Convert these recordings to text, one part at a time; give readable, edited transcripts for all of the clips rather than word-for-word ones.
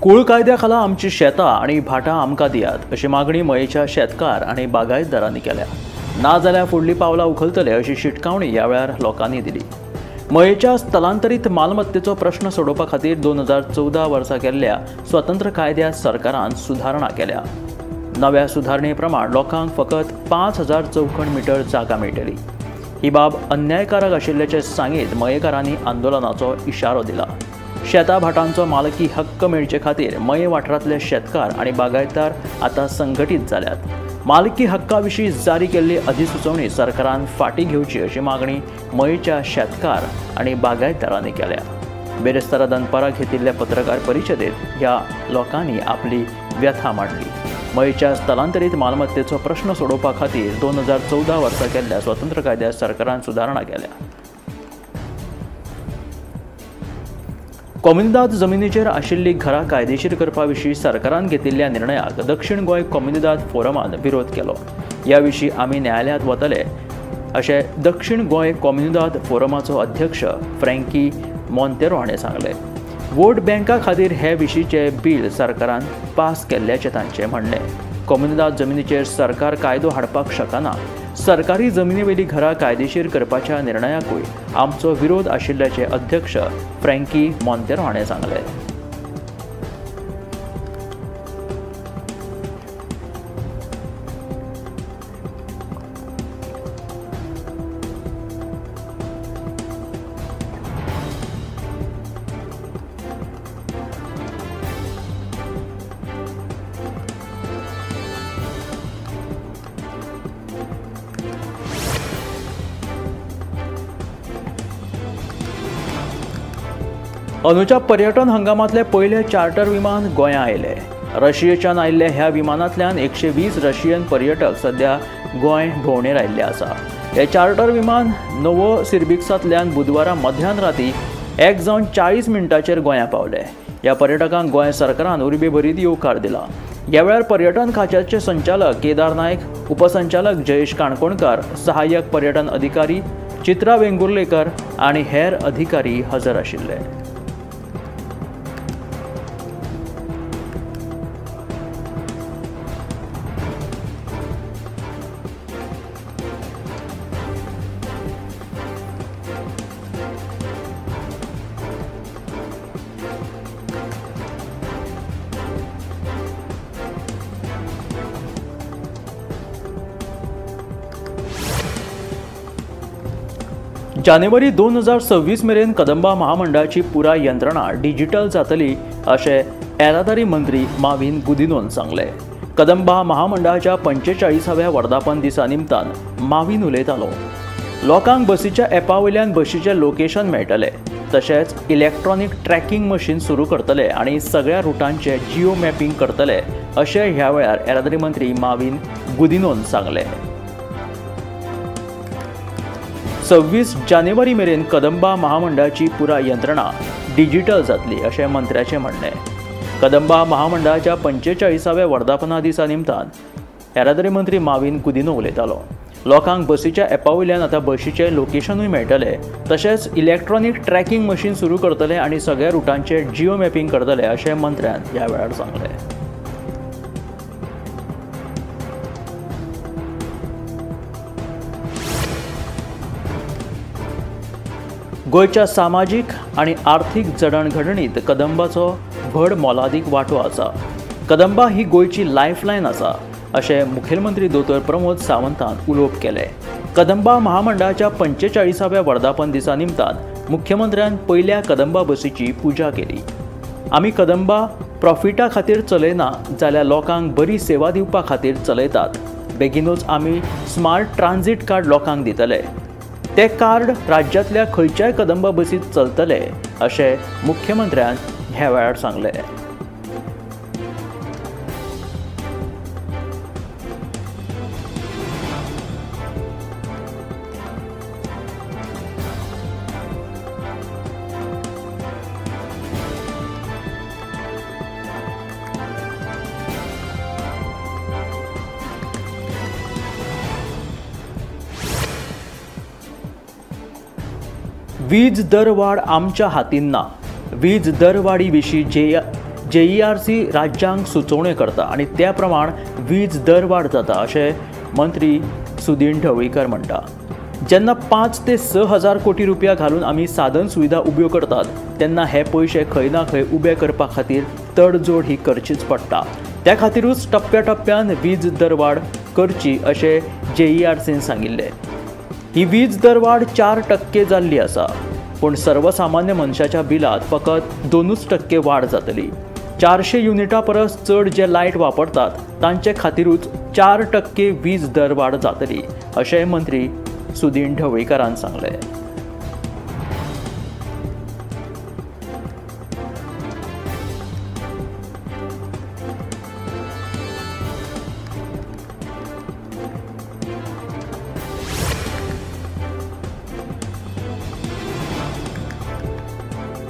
कूळ कायद्या खाला आमची शेतां आनी भाटां आमकां दियात अशी मागणी मयेच्या शेतकार आनी बागायतदारांनी केल्या. ना जाल्यार फुडलीं पावलां उखलतले अशी शिटकावणी ह्या वेळार लोकांनी दिली. मयेच्या स्थलांतरीत मालमत्तेचो प्रश्न सोडोवपा खातीर 2014 वर्सा केल्ल्या स्वतंत्र कायद्यांत सरकारान सुदारणा केल्या. नव्या सुदारणे प्रमाण लोकांक फकत 5000 चौखण मिटर जागा मेळटली. ही बाब अन्यायकारक आशिल्ल्याचें सांगीत मयेकारांनी आंदोलनाचो इशारो दिला. शेता भाटांचो मालकी हक्क मेळचे खातीर मये वाठारांतले शेतकार आनी बागायतदार आतां संघटीत जाल्यात. मालकी हक्का विशीं जारी केल्ली अधिसुचोवणी सरकारान फाटीं घेवची अशी मागणी मयेच्या शेतकार आनी बागायतदारांनी केल्या. बेरेस्तारा दनपारा घेतिल्ल्या पत्रकार परिशदेत ह्या लोकांनी आपली व्यथा मांडली. मयेच्या स्थलांतरीत मालमत्तेचो प्रश्न सोडोवपा खातीर 2014 वर्सा केल्ल्या स्वतंत्र कायद्यात सरकारान सुदारणा केल्या. कोमुनिदाद जमिनीचेर आशिल्ली घरां कायदेशीर करपा विशीं सरकारान घेतिल्ल्या निर्णयाक दक्षिण गोंय कोमुनिदाद फोरमान विरोध केलो. ह्या विशीं आमी न्यायालयांत वतले अशें दक्षिण गोंय कोमुनिदाद फोरमाचो अध्यक्ष फ्रँकी मोंतेरो हाणें सांगलें. वोट बँका खातीर हे विशींचें बील सरकारान पास केल्ल्याचें तांचें म्हणणें. कोमुनिदाद जमिनीचेर सरकार कायदो हाडपाक शकना. सरकारी जमिनीवेली घरां कायदेशीर करपाच्या निर्णयाकूय आमचो विरोध आशिल्ल्याचें अध्यक्ष फ्रँकी मोंतेरो हाणें सांगलें. अंदूच्या पर्यटन हंगामांतले पयले चार्टर विमान गोंया आयले. रशियेच्यान आयिल्ल्या ह्या विमानांतल्यान 120 रशियन पर्यटक सध्या गोंय भोंवडेर आयिल्ले आसा. हे चार्टर विमान नोवोसिबिर्स्कांतल्यान बुधवारा मध्यान राती 1:40 गोंया पावले. ह्या पर्यटकांक गोंय सरकारान उर्बेभरीत येवकार दिला. ह्या वेळार पर्यटन खात्याचे संचालक केदार नायक, उपसंचालक जयेश काणकोणकार, सहाय्यक पर्यटन अधिकारी चित्रा वेंगुर्लेकर आनी हेर अधिकारी हजर आशिल्ले. जानेवारी 2026 मेरेन कदंबा महामंडळाची पुराय यंत्रणा डिजिटल जातली अशें येरादारी मंत्री माविन गुदिनोन सांगलें. कदंबा महामंडळाच्या 45व्या वर्धापन दिसा निमतान माविन उलयतालो. लोकांक बसीच्या एपा वयल्यान बशीचें लोकेशन मेळटलें, तशेंच इलेक्ट्रॉनीक ट्रॅकिंग मशीन सुरू करतले आनी सगळ्या रुटांचें जिओ मॅपिंग करतले अशें ह्या वेळार येरादारी मंत्री माविन गुदिनोन सांगलें. 26 जानेवारी मेरेन कदंबा महामंडळाची पुराय यंत्रणा डिजिटल जातली अशें मंत्र्याचें म्हणणें. कदंबा महामंडळाच्या 45व्या वर्धापना दिसा निमतान येरादारी मंत्री माविन गुदिनो उलयतालो. लोकांक बसीच्या एपा वयल्यान आतां बशीचें लोकेशनूय मेळटलें, तशेंच इलेक्ट्रॉनीक ट्रॅकिंग मशीन सुरू करतले आनी सगळ्या रुटांचें जिओ मॅपिंग करतले अशें मंत्र्यान ह्या वेळार सांगलें. गोंयच्या सामाजीक आनी आर्थीक जडणघडणीत कदंबाचो व्हड मोलादीक वांटो आसा. कदंबा ही गोंयची लायफलायन आसा अशें मुखेलमंत्री दोतोर प्रमोद सावंतान उलोवप केलें. कदंबा महामंडळाच्या 45व्या वर्धापन दिसा निमतान मुख्यमंत्र्यान पयल्या कदंबा बसीची पुजा केली. आमी कदंबा प्रॉफिटा खातीर चलयना जाल्यार लोकांक बरी सेवा दिवपा खातीर चलयतात. बेगीनूच आमी स्मार्ट ट्रान्झीट कार्ड लोकांक दितले. ते कार्ड राज्यांतल्या खंयच्याय कदंबा बसीत चलतले अशें मुख्यमंत्र्यान ह्या वेळार सांगलें. वीज दरवाढ आमच्या हातीन ना. वीज दरवाढी विशीं जेईआरसी राज्यांक सुचोवण्यो करता आनी त्या प्रमाण वीज दरवाड जाता अशें मंत्री सुदीन ढवळीकर म्हणटा। जेन्ना 5 ते 6 हजार कोटी रुपया घालून आमी साधन सुविधा उब्यो करतात तेन्ना हे पयशे खंय ना खंय उबे करपा खातीर तडजोड ही करचीच पडटा। त्या खातीरूच टप्प्या टप्प्यान वीज दरवाड करची अशें जेईआरसीन सांगिल्लें। ही वीज दरवाड 4% जाल्ली आसा, पूण सर्वसामान्य मनशाच्या बिलांत फकत 2% वाड जातली। 400 युनिटा परस चड जे लायट वापरतात तांचे खातीरूच 4% वीज दरवाड जातली अशें मंत्री सुदीन ढवळीकरान सांगलें।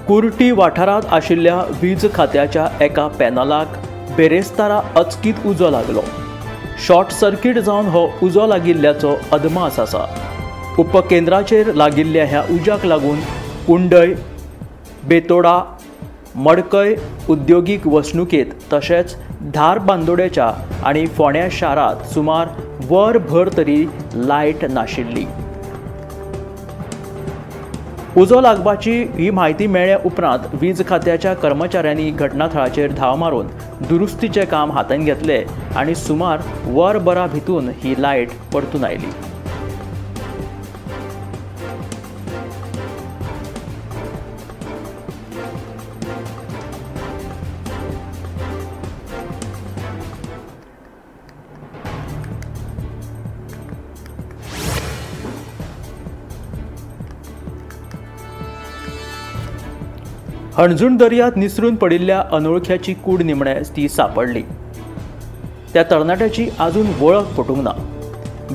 कुर्टी वाठारांत आशिल्ल्या वीज खात्याच्या एका पॅनलाक बेरेस्तारा अचकीत उजो लागलो। शॉर्ट सर्किट जावन हो उजो लागिल्ल्याचो अदमास आसा। उपकेंद्राचेर लागिल्ल्या ह्या उज्याक लागून कुंडय, बेतोडा, मडकय उद्योगीक वसणुकेंत तशेंच धारबांदोड्याच्या आनी फोंड्या शारांत सुमार वरभर तरी लायट नाशिल्ली। उजो लागपाची ही म्हायती मेळ्ळ्या उपरांत वीज खात्याच्या कर्मचाऱ्यांनी घटनाथळाचेर धांव मारून दुरुस्तीचें काम हातांत घेतलें आनी सुमार वरभरा भितून ही लायट परतून आयली। हणजूण दर्यांत निसरून पडिल्ल्या अनोळख्याची कूड निमणे ती सापडली। त्या तरणाट्याची अजून वळख पटूंक ना।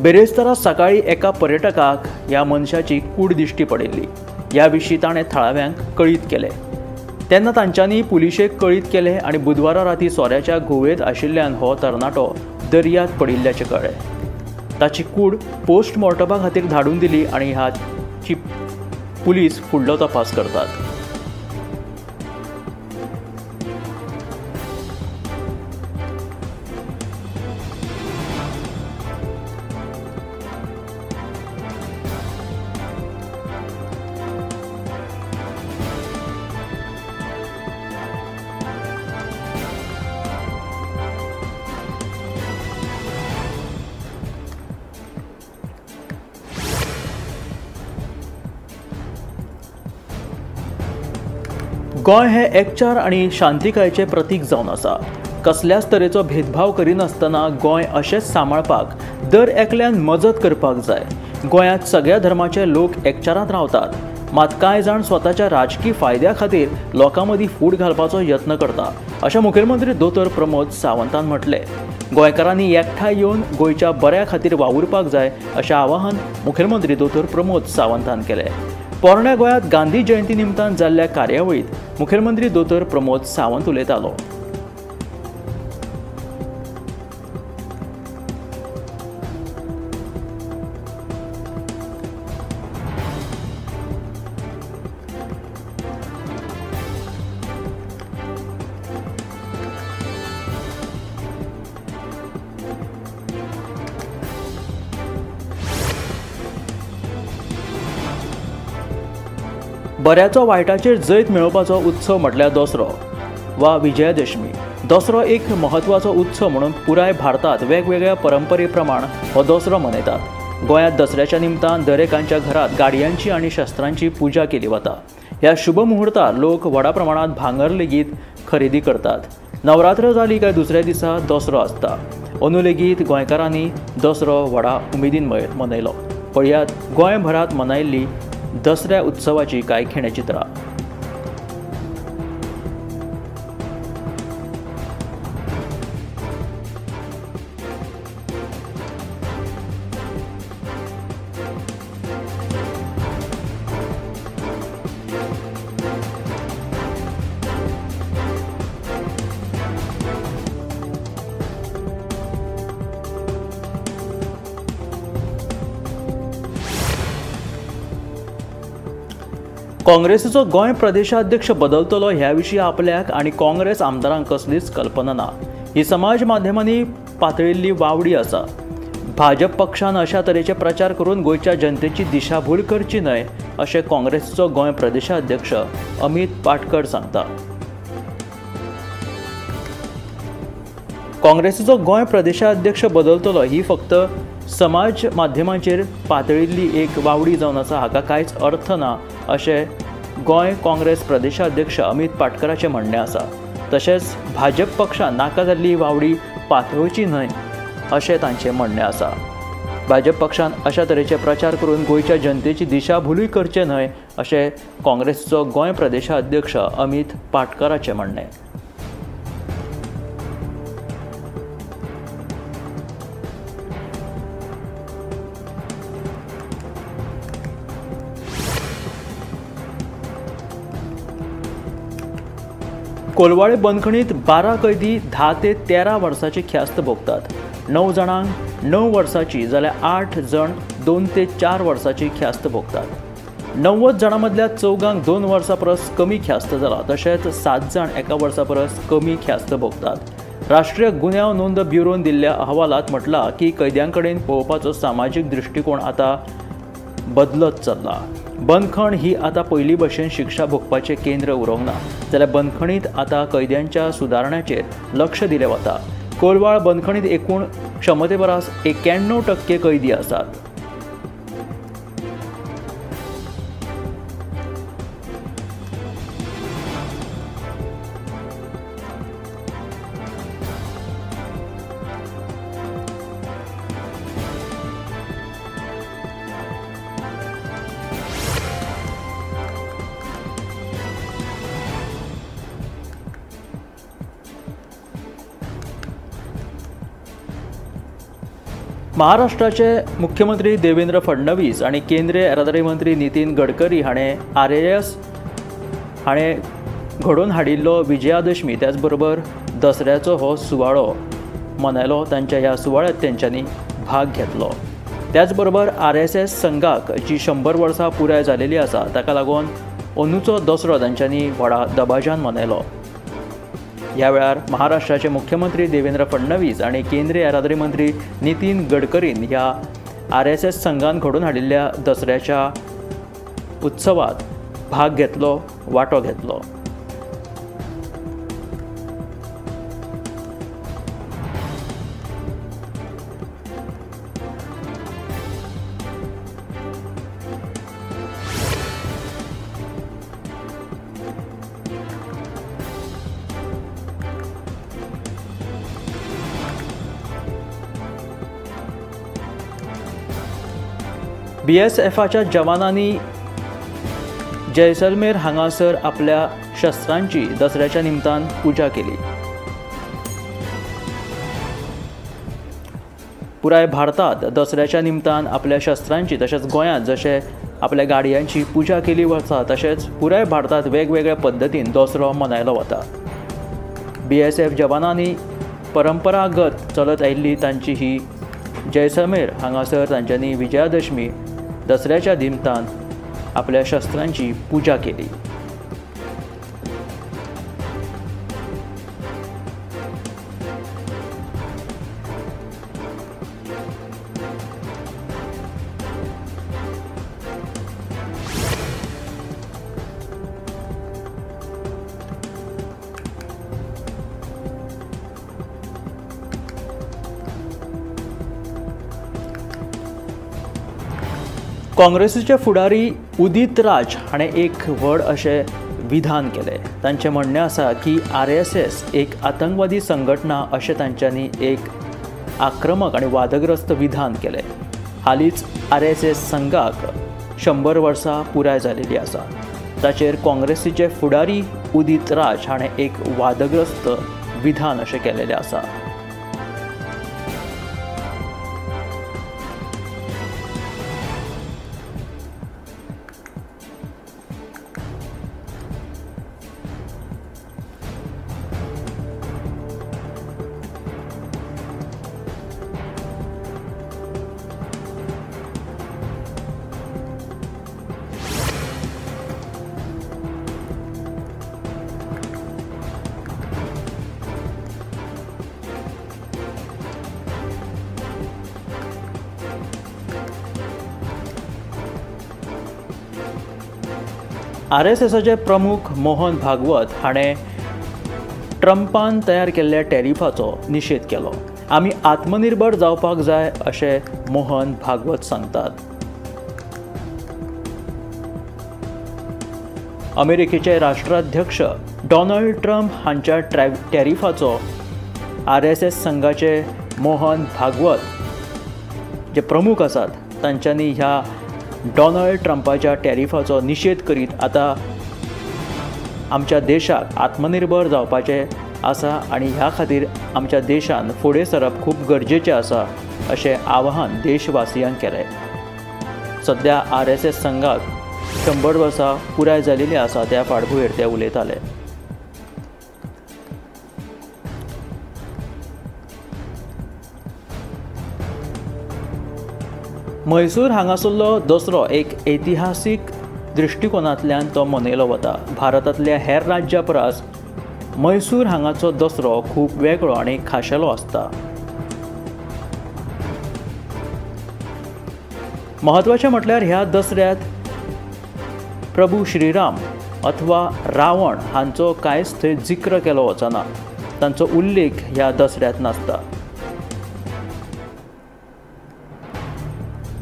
बेरेस्तारा सकाळी एका पर्यटकाक ह्या मनशाची कूड दिश्टी पडिल्ली। ह्या विशीं ताणें थळाव्यांक कळीत केलें। तेन्ना तांच्यांनी पुलिशेक कळीत केलें आनी बुधवारा राती सोऱ्याच्या घुंवळेंत आशिल्ल्यान हो तरणाटो दर्यांत पडिल्ल्याचें कळ्ळें। ताची कूड पोस्टमॉर्टमा खातीर धाडून दिली आनी हाची पुलीस फुडलो तपास करतात। गोंय हे एकचार आनी शांतिकायेचें प्रतीक जावन आसा। कसल्याच तरेचो भेदभाव करिनासतना गोंय अशेंच सांबाळपाक दर एकल्यान मजत करपाक जाय। गोंयांत सगळ्या धर्माचे लोक एकचारांत रावतात, मात कांय जाण स्वताच्या राजकी फायद्या खातीर लोकां मदीं फूट घालपाचो यत्न करता अशें मुखेलमंत्री दोतोर प्रमोद सावंतान म्हटलें। गोंयकारांनी एकठांय येवन गोंयच्या बऱ्या खातीर वावुरपाक जाय अशें आवाहन मुखेलमंत्री दोतोर प्रमोद सावंतान केलें। पोरण्या गोंयांत गांधी जयंती निमतान जाल्ल्या कार्यावळींत मुखेलमंत्री दोतोर प्रमोद सावंत उलयतालो। बऱ्याचो वायटाचेर जैत मेळोवपाचो उत्सव म्हटल्यार दसरो वा विजयादशमी। दसरो एक म्हत्वाचो उत्सव म्हणून पुराय भारतांत वेगवेगळ्या परंपरे प्रमाण हो दसरो मनयतात। गोंयांत दसऱ्याच्या निमतान दरेकांच्या घरांत गाडयांची आनी शस्त्रांची पुजा केली वता। ह्या शुभ मुहूर्तार लोक व्हडा प्रमाणांत भांगर लेगीत खरेदी करतात। नवरात्र जाली काय दुसऱ्या दिसा दसरो आसता। अंदू लेगीत गोंयकारांनी दसरो व्हडा उमेदीन मनयलो। पळयात गोंयभरांत मनयल्ली दसऱ्या उत्सवाची कांय खेणचित्रां। काँग्रेसीचो गोंय प्रदेशाध्यक्ष बदलतलो ह्या विशीं आपल्याक आनी काँग्रेस आमदारांक कसलीच कल्पना ना. ही समाज माध्यमांनी पातळिल्ली वावडी आसा. भाजप पक्षान अशा तरेचे प्रचार करून गोंयच्या जनतेची दिशाभूल करची न्हय अशें काँग्रेसीचो गोंय प्रदेशाध्यक्ष अमित पाटकर सांगता. काँग्रेसीचो गोंय प्रदेशाध्यक्ष बदलतलो ही फक्त समाज माध्यमांचेर पातळिल्ली एक वावडी जावन आसा, हाका कांयच अर्थ ना अशें गोंय काँग्रेस प्रदेशाध्यक्ष अमित पाटकराचें म्हणणें आसा. तशेंच भाजप पक्षान नाका जाल्ली वावडी पातळोवची न्हय अशें तांचें म्हणणें आसा. भाजप पक्षान अशा तरेचे प्रचार करून गोंयच्या जनतेची दिशाभूलूय करचें न्हय अशें काँग्रेसीचो गोंय प्रदेशाध्यक्ष अमित पाटकराचें म्हणणें. कोलवाळे बंदखणीत 12 कैदी 10 ते 13 वर्सांची ख्यास्त भोगतात. 9 जाणांक 9 वर्सांची जाल्यार 8 जाण 2 ते 4 वर्सांची ख्यास्त भोगतात. 90 जाणां मदल्या 4 2 वर्सां परस कमी ख्यास्त जाला, तशेंच 7 जाण 1 वर्सा परस कमी ख्यास्त भोगतात. राष्ट्रीय गुन्यांव नोंद ब्युरोन दिल्ल्या अहवालांत म्हटलां की कैद्यां कडेन पळोवपाचो सामाजीक दृश्टिकोण आतां बदलत चल्ला. बंदखण ही आतां पयलीं भशेन शिक्षा भोगपाचें केंद्र उरोंक ना, जाल्यार बंदखणींत आतां कैद्यांच्या सुदारण्याचेर लक्ष दिलें वता. कोलवाळ बंदखणींत एकूण क्षमते परस 91% कैदी आसात. महाराष्ट्राचे मुख्यमंत्री देवेंद्र फडणवीस आणि केंद्रीय येरादारी मंत्री नितीन गडकरी हाणें आरएएस हाणें घडोवन हाडिल्लो विजयादशमी त्याचबरोबर दसऱ्याचो हो सुवाळो मनयलो. तांच्या ह्या सुवाळ्यांत तेंच्यांनी भाग घेतलो. त्याचबरोबर आरएसएस संघाक जी 100 वर्सां पुराय जालेली आसा ताका लागून अंदूचो दसरो तांच्यांनी व्हडा दबाज्यान मनयलो. ह्या वेळार महाराष्ट्राचे मुख्यमंत्री देवेंद्र फडणवीस आणि केंद्रीय येरादारी मंत्री नितीन गडकरीन ह्या आरएसएस संघान घडोवन हाडिल्ल्या दसऱ्याच्या उत्सवात भाग घेतलो, वांटो घेतलो. बीएसएफाच्या जवानांनी जैसलमेर हांगासर आपल्या शस्त्रांची दसऱ्याच्या निमतान पूजा केली. पुराय भारतात दसऱ्याच्या निमतान आपल्या शस्त्रांची तशेंच गोंयांत जशें आपल्या गाडयांची पूजा केली वता तशेंच पुराय भारतात वेगवेगळ्या पद्दतीन दसरो मनयलो वता. बीएसएफ जवानांनी परंपरागत चलत आयिल्ली तांची ही जैसलमेर हांगासर तांच्यांनी विजयादशमी दसऱ्याच्या निमतान आपल्या शस्त्रांची पूजा केली. काँग्रेसीचे फुडारी उदित राज हाणें एक व्हड अशें विधान केलें. तांचें म्हणणें आसा की आरएसएस एक आतंकवादी संघटना अशें तांच्यांनी एक आक्रमक आनी वादग्रस्त विधान केलें. हालींच आरएसएस संघाक 100 वर्सां पुराय जालेली आसा. ताचेर काँग्रेसीचे फुडारी उदित राज हाणें एक वादग्रस्त विधान अशें केलेलें आसा. आरएसएसाचे प्रमुख मोहन भागवत हाणें ट्रंपान तयार केल्ल्या टॅरिफाचो निशेध केलो. आमी आत्मनिर्भर जावपाक जाय अशें मोहन भागवत सांगतात. अमेरिकेचे राष्ट्राध्यक्ष डोनाल्ड ट्रंप हांच्या टॅरिफाचो आरएसएस संघाचे मोहन भागवत जे प्रमुख आसात तांच्यांनी ह्या डोनाल्ड ट्रंपाच्या टॅरिफाचो निशेध करीत आतां आमच्या देशाक आत्मनिर्भर जावपाचें आसा आनी ह्या खातीर आमच्या देशान फुडें सरप खूब गरजेचें आसा अशें आवाहन देशवासियांक केलें. सद्या आरएसएस संघाक 100 वर्सां पुराय जालेलीं आसा त्या फाटभुंयेर ते उलयताले. म्हैसूर हांगासरलो दसरो एक ऐतिहासीक दृश्टिकोनांतल्यान तो मनयलो वता. भारतांतल्या हेर राज्यां परस म्हैसूर हांगाचो दसरो खूब वेगळो आनी खाशेलो आसता. म्हत्वाचें म्हटल्यार ह्या दसऱ्यांत प्रभू श्रीराम अथवा रावण हांचो कांयच थंय जिक्र केलो वचना, तांचो उल्लेख ह्या दसऱ्यांत नासता.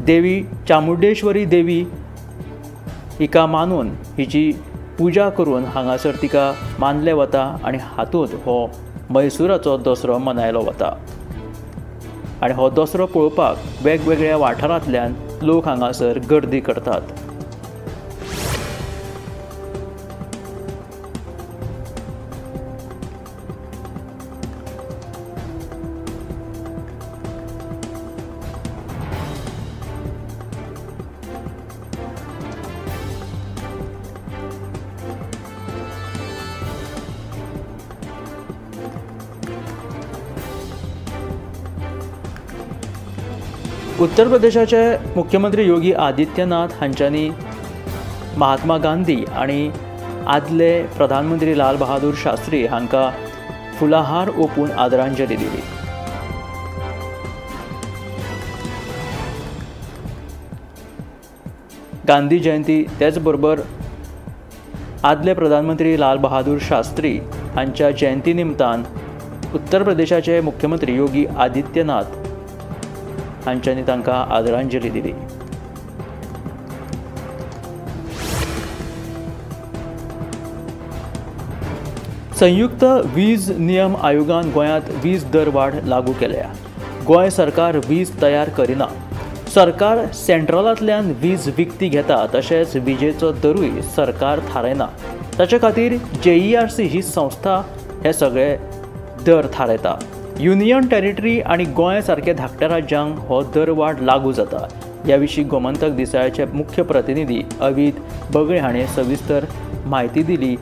देवी चामुंडेश्वरी देवी हिका मानून हिची पुजा करून हांगासर तिका मानलें वता आनी हातूंत हो म्हैसूराचो दसरो मनयलो वता. आनी हो दसरो पळोवपाक वेगवेगळ्या वाठारांतल्यान लोक हांगासर गर्दी करतात. उत्तर प्रदेशाचे मुख्यमंत्री योगी आदित्यनाथ हांच्यांनी महात्मा गांधी आनी आदले प्रधानमंत्री लाल बहादूर शास्त्री हांकां फुलाहार ओंपून आदरांजली दिली. गांधी जयंती तेच बरोबर आदले प्रधानमंत्री लाल बहादूर शास्त्री हांच्या जयंती निमतान उत्तर प्रदेशाचे मुख्यमंत्री योगी आदित्यनाथ हांच्यांनी तांकां आदरांजली दिली. संयुक्त वीज नियम आयोगान गोंयांत वीज दरवाड लागू केल्या. गोंय सरकार वीज तयार करिना, सरकार सेंट्रलांतल्यान वीज विकती घेता, तशेंच विजेचो दरूय सरकार थारायना. ताचे खातीर JERC ही संस्था हे सगळे दर थारायता. युनियन टेरिटरी आनी गोंय सारक्या धाकट्या राज्यांक हो दरवाड लागू जाता. ह्या विशीं गोमंतक दिसाळ्याचे मुख्य प्रतिनिधी अवित बगळे हाणें सविस्तर म्हायती दिली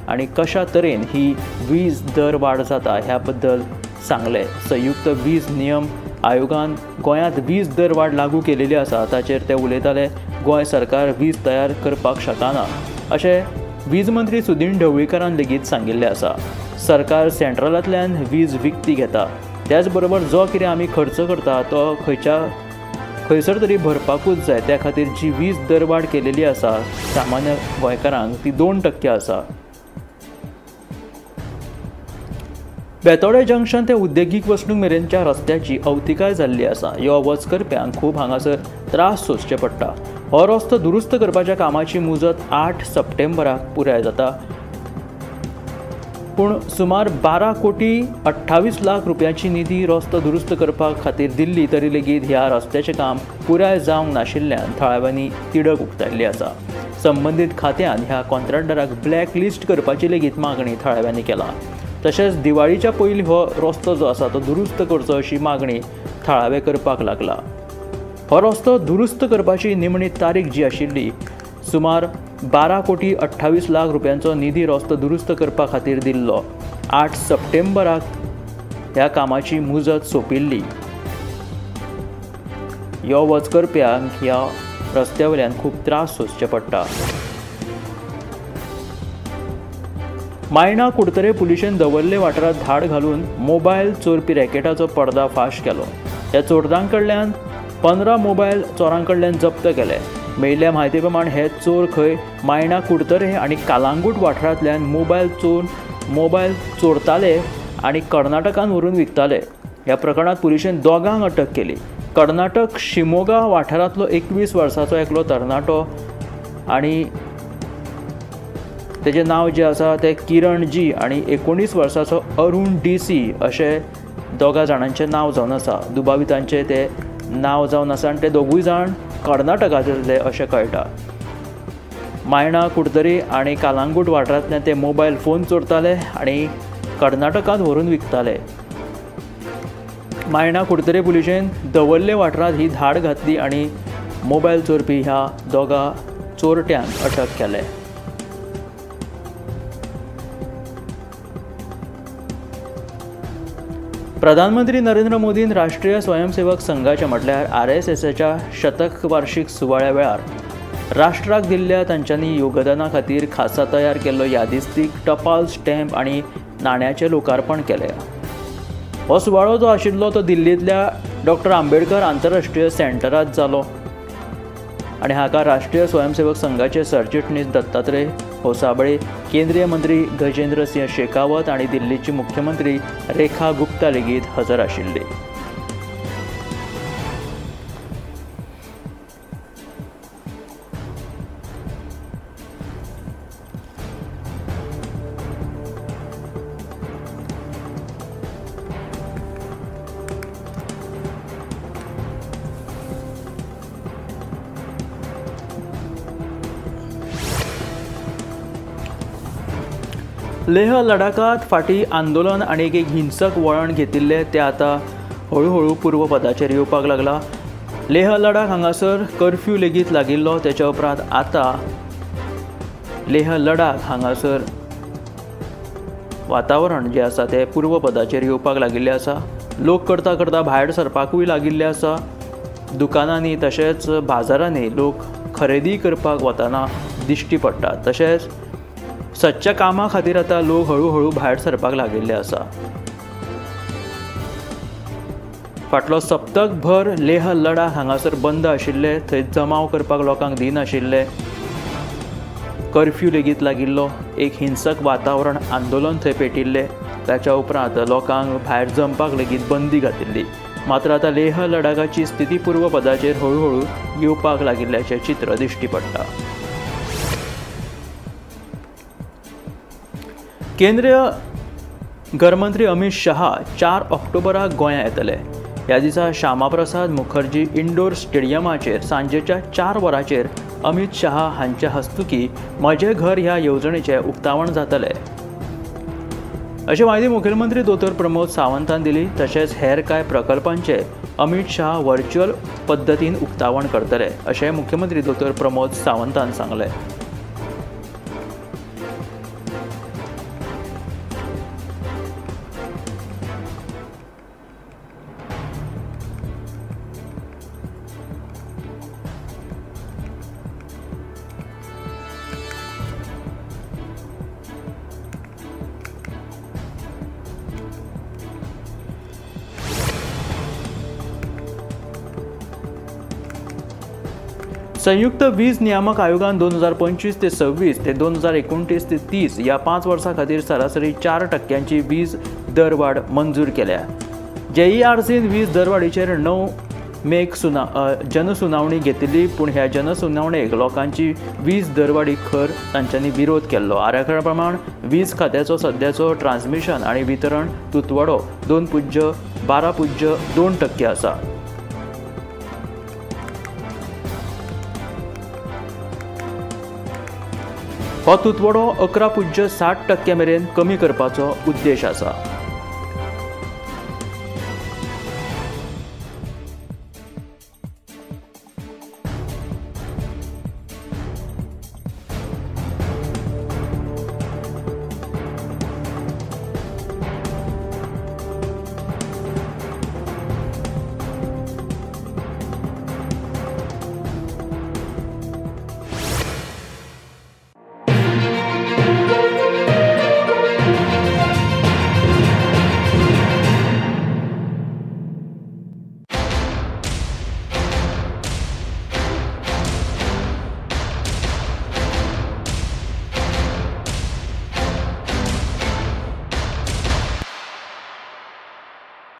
आनी कशा तरेन ही वीज दरवाड जाता ह्या बद्दल सांगलें. संयुक्त वीज नियम आयोगान गोंयांत वीज दरवाड लागू केलेली आसा ताचेर ते उलयताले. गोंय सरकार वीज तयार करपाक शकना अशें वीज मंत्री सुदिन ढवळीकरान लेगीत सांगिल्लें आसा. सरकार सेंट्रलांतल्यान वीज विकती घेता, त्याच बरोबर जो कितें आमी खर्च करता तो खंयसर तरी भरपाकूच जाय. त्या खातीर जी वीज दरवाड केलेली आसा सामान्य गोंयकारांक ती 2% आसा. बेतोडे जंक्शन ते उद्देगीक वसणूक मेरेनच्या रस्त्याची अवतिकाय जाल्ली आसा. यो वच करप्यांक खूब हांगासर त्रास सोंसचे पडटा. हो रस्तो दुरुस्त करपाच्या कामाची मुजत 8 सप्टेंबराक पुराय जाता, पूण सुमार 12 कोटी 28 लाख रुपयांची निधी रस्तो दुरुस्त करपा खातीर दिल्ली तरी लेगीत ह्या रस्त्याचें काम पुराय जावंक नाशिल्ल्यान थळाव्यांनी तिडक उक्तायल्ली आसा. संबंदीत खात्यान ह्या कॉन्ट्रॅक्टराक ब्लॅक लिस्ट करपाची लेगीत मागणी थळाव्यांनी केला. तशेंच दिवाळीच्या पयलीं हो रस्तो जो आसा तो दुरुस्त करचो अशी मागणी थळावे करपाक लागला. हो रस्तो दुरुस्त करपाची निमणी तारीख जी आशिल्ली सुमार 12 कोटी 28 लाख रुपयांचो निधी रस्तो दुरुस्त करपा खातीर दिल्लो. 8 सप्टेंबराक ह्या कामाची मुजत सोंपिल्ली. यो वच करप्यांक ह्या रस्त्या वयल्यान खूब त्रास सोंसचे पडटा. मायणा कुडतरे पुलिशेन दवर्ले वाठारांत धाड घालून मोबायल चोरपी रॅकेटाचो पर्दाफाश केलो. ह्या चोरदां कडल्यान 15 मोबायल चोरां कडल्यान जप्त केले. मेळिल्ल्या म्हायती प्रमाण हे चोर खंय मायणा कुडतरे आनी कालांगूट वाठारांतल्यान मोबायल चोरताले आनी कर्नाटकान व्हरून विकताले. ह्या प्रकरणांत पुलिशेन दोगांक अटक केली. कर्नाटक शिमोगा वाठारांतलो 21 वर्सांचो एकलो तरणाटो आनी तेजें नांव जें आसा तें किरण जी आनी 19 वर्सांचो अरुण DC अशें दोगा जाणांचें नांव जावन आसा. दुबावितांचें तें नांव जावन आसा आनी ते दोगूय जाण कर्नाटकांतले अशें कळटा. मायणा कुडतरी आनी कालांगूट वाठारांतल्यान ते मोबायल फोन चोरताले आनी कर्नाटकांत व्हरून विकताले. मायणा कुडतरी पुलिशेन दवर्ले वाठारांत ही धाड घातली आनी मोबायल चोरपी ह्या दोगा चोरट्यांक अटक केले. प्रधानमंत्री नरेंद्र मोदीन राष्ट्रीय स्वयंसेवक संघाच्या म्हटल्यार RSSच्या शतक वार्षिक सुवाळ्या वेळार राष्ट्राक दिल्ल्या तांच्यांनी योगदाना खातीर खासा तयार केल्लो यादिस्तीक टपाल स्टॅम्प आनी नाण्याचें लोकार्पण केलें. हो सुवाळो जो आशिल्लो तो दिल्लींतल्या डॉक्टर आंबेडकर आंतरराष्ट्रीय सेंटरांत जालो आनी हाका राष्ट्रीय स्वयंसेवक संघाचे सरचिटणीस दत्तात्रय होसाबळे, केंद्रीय मंत्री गजेंद्र सिंह शेखावत आनी दिल्लीची मुख्यमंत्री रेखा गुप्ता लेगीत हजर आशिल्ली. लेह लडाखात फाटीं आंदोलन आनी एक हिंसक वळण घेतिल्लें तें आतां हळुहळू पूर्वपदाचेर येवपाक लागला. लेह लडाख हांगासर कर्फ्यू लेगीत लागिल्लो. तेच्या उपरांत आतां लेह लडाख हांगासर वातावरण जें आसा तें पूर्वपदाचेर येवपाक लागिल्लें आसा. लोक करता करता भायर सरपाकूय लागिल्ले आसा. दुकानांनी तशेंच बाजारांनी लोक खरेदी करपाक वतना दिश्टी पडटात. तशेंच सदच्या कामा खातीर आतां लोक हळुहळू भायर सरपाक लागिल्ले आसा. फाटलो सप्तकभर लेह लडाख हांगासर बंद आशिल्ले. थंय जमाव करपाक लोकांक दिनाशिल्ले. कर्फ्यू लेगीत लागिल्लो. एक हिंसक वातावरण आंदोलन थंय पेटिल्लें. ताच्या उपरांत लोकांक भायर जमपाक लेगीत बंदी घातिल्ली. मात्र आतां लेह लडाखाची स्थिती पूर्वपदाचेर हळुहळू येवपाक लागिल्ल्याचें चित्र दिश्टी पडटा. केंद्रीय घरमंत्री अमित शहा 4 ऑक्टोबराक गोंया येतले. ह्या दिसा श्यामाप्रसाद मुखर्जी इंडोर स्टेडियमाचेर सांजेच्या 4 वरांचेर अमित शहा हांच्या हस्तुकी म्हजें घर ह्या येवजणेचें उक्तावण जातलें अशी म्हायती मुखेलमंत्री दोतोर प्रमोद सावंतान दिली. तशेंच हेर कांय प्रकल्पांचें अमित शहा व्हर्च्युअल पद्दतीन उक्तावण करतले अशें मुख्यमंत्री दोतोर प्रमोद सावंतान सांगलें. संयुक्त वीज नियामक आयोगान 2025 ते 26 ते 2029 ते 30 ह्या 5 वर्सां खातीर सरासरी 4% वीज दरवाड मंजूर केल्या. JERCन वीज दरवाडीचेर 9 मेक जनसुनावणी घेतिल्ली, पूण ह्या जनसुनावणेक लोकांची वीज दरवाडी खर तांच्यांनी विरोध केल्लो. आराखड्या प्रमाण वीज खात्याचो सद्याचो ट्रान्समिशन आनी वितरण तुटवडो 2.12.2% आसा. हो तुटवडो 11.60% मेरेन कमी करपाचो उद्देश आसा.